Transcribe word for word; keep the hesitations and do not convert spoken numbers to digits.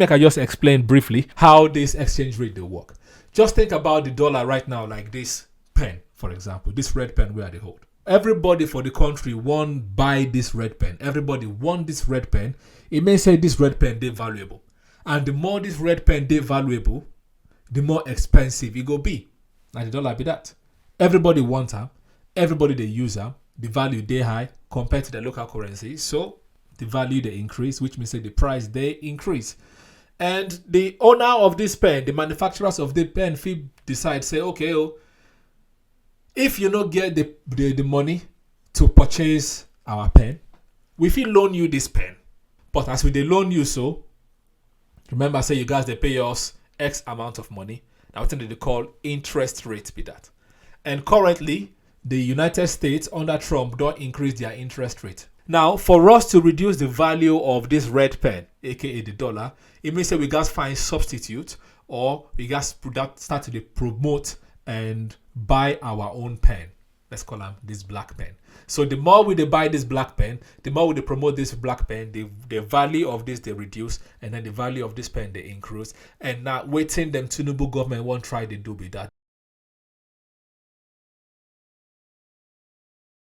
Make I just explain briefly how this exchange rate dey work. Just think about the dollar right now, like this pen, for example, this red pen wey I dey hold. Everybody for the country wan buy this red pen. Everybody want this red pen. It means say this red pen dey valuable. And the more this red pen dey valuable, the more expensive e go be. Na the dollar be that. Everybody want am. Everybody dey use am. The value dey high compared to the local currency. So the value dey increase, which means say the price dey increase. And the owner of this pen, the manufacturers of the pen fit decide say, okay, oh, if you no get the, the, the money to purchase our pen, we fit loan you this pen. But as we dey loan you so, remember say you guys dey pay us X amount of money. Na wetin dem dey call interest rate be that. And currently, the United States under Trump don increase their interest rate. Now, for us to reduce the value of this red pen, A K A the dollar, it means that we gats find substitute, or we gats put that, start to dey promote and buy our own pen. Let's call am this black pen. So the more we dey buy this black pen, the more we dey promote this black pen, the, the value of this dey reduce, and then the value of this pen dey increase. And na wetin dem Tinubu government wan try dey do be that.